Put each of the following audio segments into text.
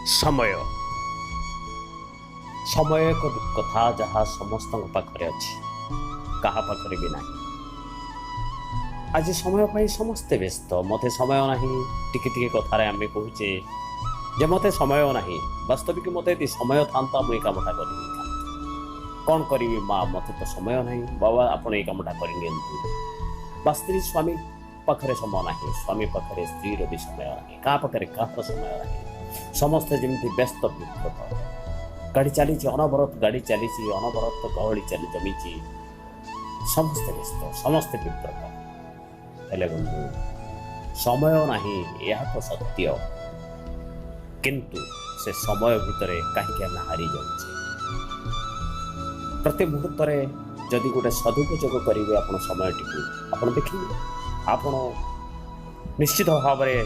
ସମୟ, ସମୟ ଏକ କଥା ଯାହା ସମସ୍ତଙ୍କ ପାଖରେ ଅଛି, କାହା ପାଖରେ ବି ନାହିଁ। ଆଜି ସମୟ ପାଇଁ ସମସ୍ତେ ବ୍ୟସ୍ତ। ମୋତେ ସମୟ ନାହିଁ। ଟିକେ ଟିକେ କଥାରେ ଆମେ କହୁଛେ ଯେ ମୋତେ ସମୟ ନାହିଁ। ବାସ୍ତବିକ ମୋତେ ଯଦି ସମୟ ଥାନ୍ତା, ମୁଁ ଏ କାମଟା କରିନେଇଥାନ୍ତି। କ'ଣ କରିବି ମା, ମୋତେ ତ ସମୟ ନାହିଁ। ବାବା, ଆପଣ ଏଇ କାମଟା କରିନିଅନ୍ତୁ। ବା ସ୍ତ୍ରୀ ସ୍ୱାମୀ ପାଖରେ ସମୟ ନାହିଁ, ସ୍ୱାମୀ ପାଖରେ ସ୍ତ୍ରୀର ବି ସମୟ ନାହିଁ, କାହା ପାଖରେ କାହାର ସମୟ ନାହିଁ। ସମସ୍ତେ ଯେମିତି ବ୍ୟସ୍ତ ବିବ୍ରତ। ଗାଡ଼ି ଚାଲିଛି ଅନବରତ, ଗାଡ଼ି ଚାଲିଛି ଅନବରତ, ଗହଳି ଚାଲି ଜମିଛି, ସମସ୍ତେ ବ୍ୟସ୍ତ, ସମସ୍ତେ ବିବ୍ରତ। ହେଲେ ବନ୍ଧୁ, ସମୟ ନାହିଁ, ଏହା ତ ସତ୍ୟ। କିନ୍ତୁ ସେ ସମୟ ଭିତରେ କାହିଁକି ଆମେ ହାରି ଯାଉଛେ? ପ୍ରତି ମୁହୂର୍ତ୍ତରେ ଯଦି ଗୋଟେ ସଦୁପଯୋଗ କରିବେ ଆପଣ ସମୟଟିକୁ, ଆପଣ ଦେଖିବେ ଆପଣ ନିଶ୍ଚିତ ଭାବରେ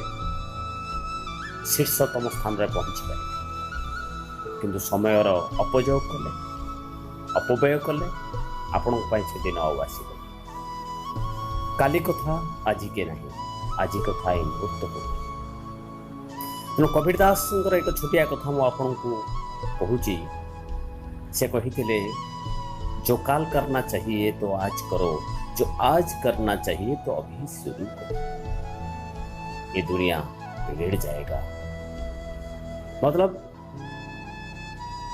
ଶୀର୍ଷତମ ସ୍ଥାନରେ ପହଞ୍ଚି ପାରିବେ। କିନ୍ତୁ ସମୟର ଅପଯୋଗ କଲେ, ଅପବ୍ୟୟ କଲେ, ଆପଣଙ୍କ ପାଇଁ ସେ ଦିନ ଆଉ ଆସିବ। କାଲି କଥା ଆଜିକେ ନାହିଁ, ଆଜି କଥା ଏଇ ମୁହୂର୍ତ୍ତକୁ ନାହିଁ। ତେଣୁ କବୀର ଦାସଙ୍କର ଏକ ଛୋଟିଆ କଥା ମୁଁ ଆପଣଙ୍କୁ କହୁଛି। ସେ କହିଥିଲେ, "जो काल करना चाहिए तो आज करो, जो आज करना चाहिए तो अभी शुरू करो, ये दुनिया बिगड़ जाएगा।" मतलब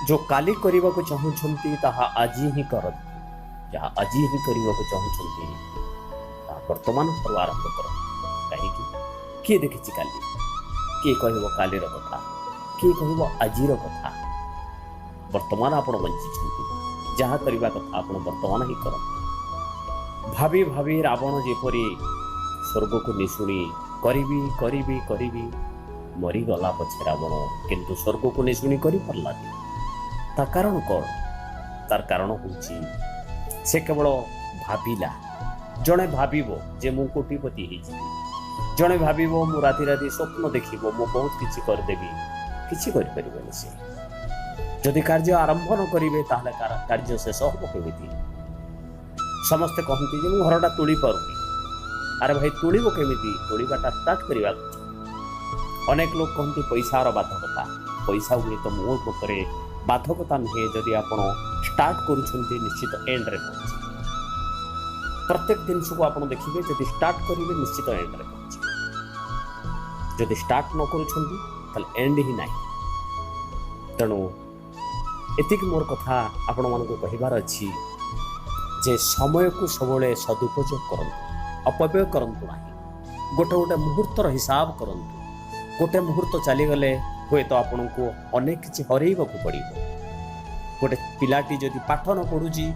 जो କାଲି କରିବାକୁ ଚାହୁଁଛନ୍ତି, ତାହା ଆଜି ହିଁ କରନ୍ତୁ। ଯାହା ଆଜି ହିଁ କରିବାକୁ ଚାହୁଁଛନ୍ତି, ତାହା ବର୍ତ୍ତମାନ ଠାରୁ ଆରମ୍ଭ କରନ୍ତୁ। କାହିଁକି? କିଏ ଦେଖିଛି କାଲି? କିଏ କହିବ କାଲିର କଥା? କିଏ କହିବ ଆଜିର କଥା? ବର୍ତ୍ତମାନ ଆପଣ ବଞ୍ଚିଛନ୍ତି, ଯାହା କରିବା କଥା ଆପଣ ବର୍ତ୍ତମାନ ହିଁ କରନ୍ତୁ। ଭାବି ଭାବି ରାବଣ ଯେପରି ସ୍ୱର୍ଗକୁ ନିଶୁଣି କରିବି କରିବି କରିବି ମରିଗଲା ପଛେ ରାବଣ, କିନ୍ତୁ ସ୍ୱର୍ଗକୁ ନିଶୁଣି କରିପାରିଲାନି। ତା କାରଣ କ'ଣ? ତାର କାରଣ ହେଉଛି ସେ କେବଳ ଭାବିଲା। ଜଣେ ଭାବିବ ଯେ ମୁଁ କୋଟିପତି ହେଇଯିବି, ଜଣେ ଭାବିବ ମୁଁ ରାତି ରାତି ସ୍ୱପ୍ନ ଦେଖିବ ମୁଁ ବହୁତ କିଛି କରିଦେବି, କିଛି କରିପାରିବନି ସେ। ଯଦି କାର୍ଯ୍ୟ ଆରମ୍ଭ ନ କରିବେ, ତାହେଲେ କାର୍ଯ୍ୟ ଶେଷ ହେବ କେମିତି? ସମସ୍ତେ କହନ୍ତି ଯେ ମୁଁ ଘରଟା ତୋଳି ପାରୁନି। ଆରେ ଭାଇ, ତୋଳିବ କେମିତି? ତୋଳିବାଟା ଷ୍ଟାର୍ଟ କରିବା କଥା। ଅନେକ ଲୋକ କହନ୍ତି ପଇସାର ବାଧକତା। ପଇସା ହୁଏତ ମୋ ମତରେ ବାଧକତା ନୁହେଁ। ଯଦି ଆପଣ ଷ୍ଟାର୍ଟ କରୁଛନ୍ତି, ନିଶ୍ଚିତ ଏଣ୍ଡରେ ପହଞ୍ଚିବେ। ପ୍ରତ୍ୟେକ ଜିନିଷକୁ ଆପଣ ଦେଖିବେ, ଯଦି ଷ୍ଟାର୍ଟ କରିବେ, ନିଶ୍ଚିତ ଏଣ୍ଡରେ ପହଞ୍ଚିବେ। ଯଦି ଷ୍ଟାର୍ଟ ନ କରୁଛନ୍ତି, ତାହେଲେ ଏଣ୍ଡ ହିଁ ନାହିଁ। ତେଣୁ ଏତିକି ମୋର କଥା ଆପଣମାନଙ୍କୁ କହିବାର ଅଛି ଯେ ସମୟକୁ ସବୁବେଳେ ସଦୁପଯୋଗ କରନ୍ତୁ, ଅପବ୍ୟୟ କରନ୍ତୁ ନାହିଁ। ଗୋଟେ ଗୋଟେ ମୁହୂର୍ତ୍ତର ହିସାବ କରନ୍ତୁ। ଗୋଟେ ମୁହୂର୍ତ୍ତ ଚାଲିଗଲେ ହୁଏତ ଆପଣଙ୍କୁ ଅନେକ କିଛି ହରେଇବାକୁ ପଡ଼ିବ। ଗୋଟେ ପିଲାଟି ଯଦି ପାଠ ନ ପଢ଼ୁଛି,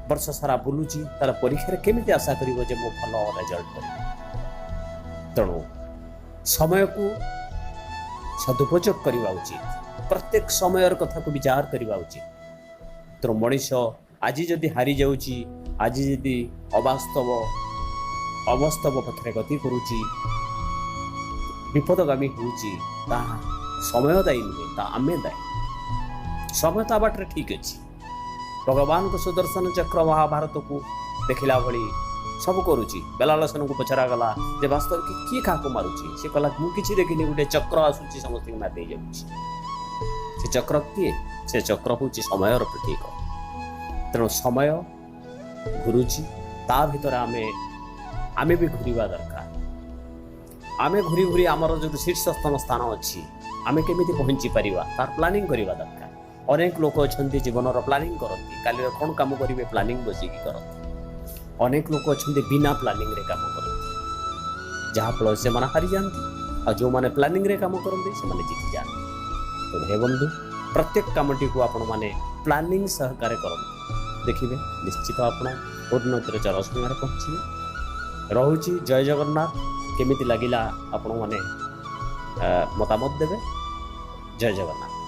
ବର୍ଷ ସାରା ବୁଲୁଛି, ତାହେଲେ ପରୀକ୍ଷାରେ କେମିତି ଆଶା କରିବ ଯେ ମୁଁ ଭଲ ରେଜଲ୍ଟ କରିବି? ତେଣୁ ସମୟକୁ ସଦୁପଯୋଗ କରିବା ଉଚିତ। ପ୍ରତ୍ୟେକ ସମୟର କଥାକୁ ବିଚାର କରିବା ଉଚିତ। ତେଣୁ ମଣିଷ ଆଜି ଯଦି ହାରିଯାଉଛି, ଆଜି ଯଦି ଅବାସ୍ତବ ଅବାସ୍ତବ ପଥରେ ଗତି କରୁଛି, ବିପଦଗାମୀ ହେଉଛି, ତାହା ସମୟ ଦାୟୀ ନୁହେଁ, ତା ଆମେ ଦାୟୀ। ସମୟ ତା ବାଟରେ ଠିକ୍ ଅଛି। ଭଗବାନଙ୍କ ସୁଦର୍ଶନ ଚକ୍ର ମହାଭାରତକୁ ଦେଖିଲା ଭଳି ସବୁ କରୁଛି। ବେଲାଲସନକୁ ପଚରାଗଲା ଯେ ବାସ୍ତବିକ କିଏ କାହାକୁ ମାରୁଛି? ସେ କହିଲା, ମୁଁ କିଛି ଦେଖିନି, ଗୋଟେ ଚକ୍ର ଆସୁଛି, ସମସ୍ତଙ୍କୁ ମାରି ଦେଇଯାଉଛି। ସେ ଚକ୍ର କିଏ? ସେ ଚକ୍ର ହେଉଛି ସମୟର ପ୍ରତୀକ। ତେଣୁ ସମୟ ଘୁରୁଛି, ତା ଭିତରେ ଆମେ ବି ଘୁରିବା ଦରକାର। ଆମେ ଘୁରି ଘୁରି ଆମର ଯେଉଁ ଶୀର୍ଷସ୍ତମ ସ୍ଥାନ ଅଛି, ଆମେ କେମିତି ପହଞ୍ଚି ପାରିବା, ତାର ପ୍ଲାନିଂ କରିବା ଦରକାର। ଅନେକ ଲୋକ ଅଛନ୍ତି, ଜୀବନର ପ୍ଲାନିଂ କରନ୍ତି। କାଲିର କ'ଣ କାମ କରିବେ, ପ୍ଲାନିଂ ବସିକି କରନ୍ତି। ଅନେକ ଲୋକ ଅଛନ୍ତି, ବିନା ପ୍ଲାନିଂରେ କାମ କରନ୍ତି, ଯାହାଫଳରେ ସେମାନେ ହାରିଯାଆନ୍ତି। ଆଉ ଯେଉଁମାନେ ପ୍ଲାନିଂରେ କାମ କରନ୍ତି, ସେମାନେ ଜିତିଯାଆନ୍ତି। ତେଣୁ ହେ ବନ୍ଧୁ, ପ୍ରତ୍ୟେକ କାମଟିକୁ ଆପଣମାନେ ପ୍ଲାନିଂ ସହକାରେ କରନ୍ତୁ, ଦେଖିବେ ନିଶ୍ଚିତ ଆପଣ ଉନ୍ନତିର ଚରମସୀମାରେ ପହଞ୍ଚିବେ। ରହୁଛି, ଜୟ ଜଗନ୍ନାଥ। କେମିତି ଲାଗିଲା, ଆପଣମାନେ ମତାମତ ଦେବେ। ଜୟ ଜଗନ୍ନାଥ।